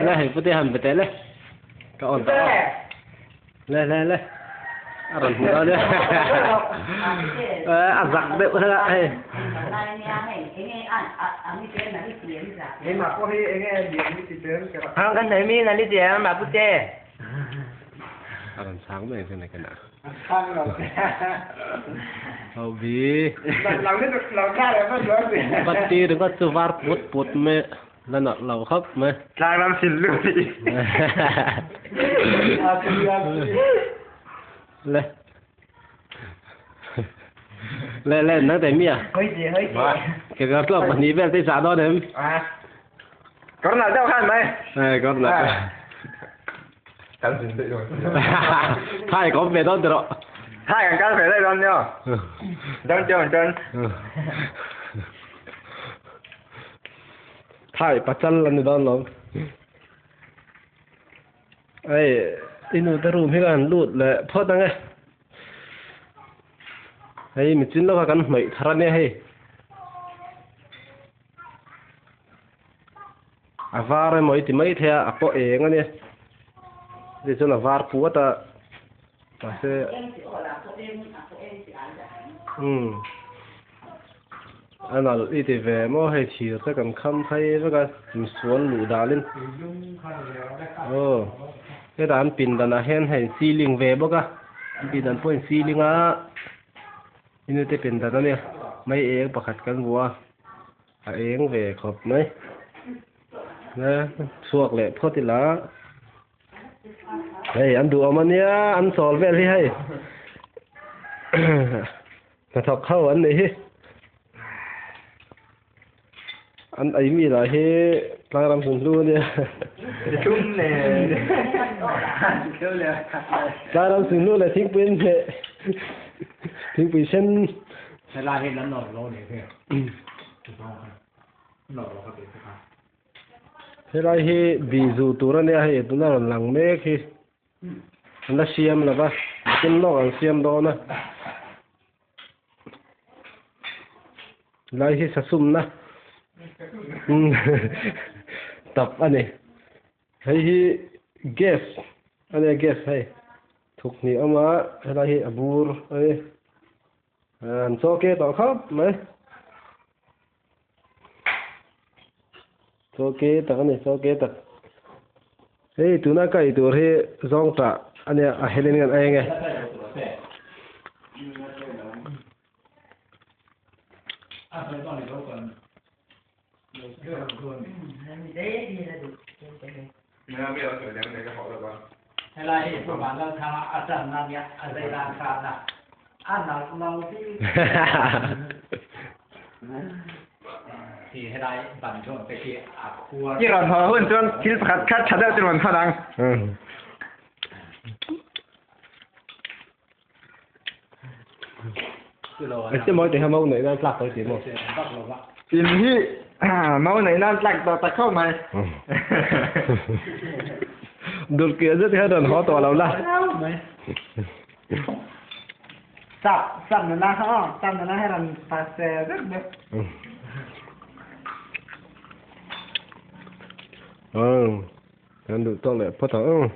Le hei pute han be teh le ka on ta le le le a rawn hmu dawn e a zak deuh hlek a hei a rawn chhang mai ang chu nai ka nah ho bi bati ringawt chu var put put mai La nalh lo khawp mai. Tlangram sin lu hi. Le. Le le nang te mi a. Ke gar tlawk pahnih vel te chah dawn em? Kawr nalh deuh khan mai. Eh kawr nalh. Kan sin daih dawn. Thai ka awm ve dawn tiraw. Thai kan kal ve daih dawn nia. Dawn chiang chuan. Thai pachal an ni dawn lo. Hei i nu te room hi ka han lut leh phawt ang e. Hei michin lawka kan hnawih thar ania hei. A var emaw i ti mai thei a, a pawh eng ania. Tichuan a var puat a. Mahse umm a nalh i ti ve maw hei thir te kan kham phei vek a misual luh dalin aw hetah an pindan ah hian hei ceiling ve bawk a an pindan pawh in ceiling a inute pindan ania mai eng pakhat kan vuah a a eng ve khawp mai chhuak leh phawt ila. Hei an duhawm ania an chawl vel hi hei hnathawk ho an nih hi an ei mi lah hi tlangram sunhlu ania tlangram sunhlu leh thingpui an hmeh thingpui sen helai hi an nawr lo ni hi nawr lo ka ti kha. Helai hi bizu tur a nia hei tuna rawn lang mek hi an la siam lo va tin lawk an siam dawn a helai hi sasumna tap a ni hei hi gas a nia gas hei thuk hnih a awm a helai hi a bur a ni an chaw ke tawh khawp mai. Chaw ke tak a ni chaw ke tak hei tuna ka ei tur hi zawng tah a nia a helin kan ei ange. I rawn haw hun chuan thil pakhat khat tha deuh chu rawn thawn ang. Engtin maw tih kha mau neih nan tlak tawh i ti maw? In hi mau neih nan tlak tawh tak khawp mai. Dul keh zet hian rawn haw tawh lo la. Sap sap nula kha aw sap nula hi rawn pase vek bawk. Kan duh tawk leh phawt ang.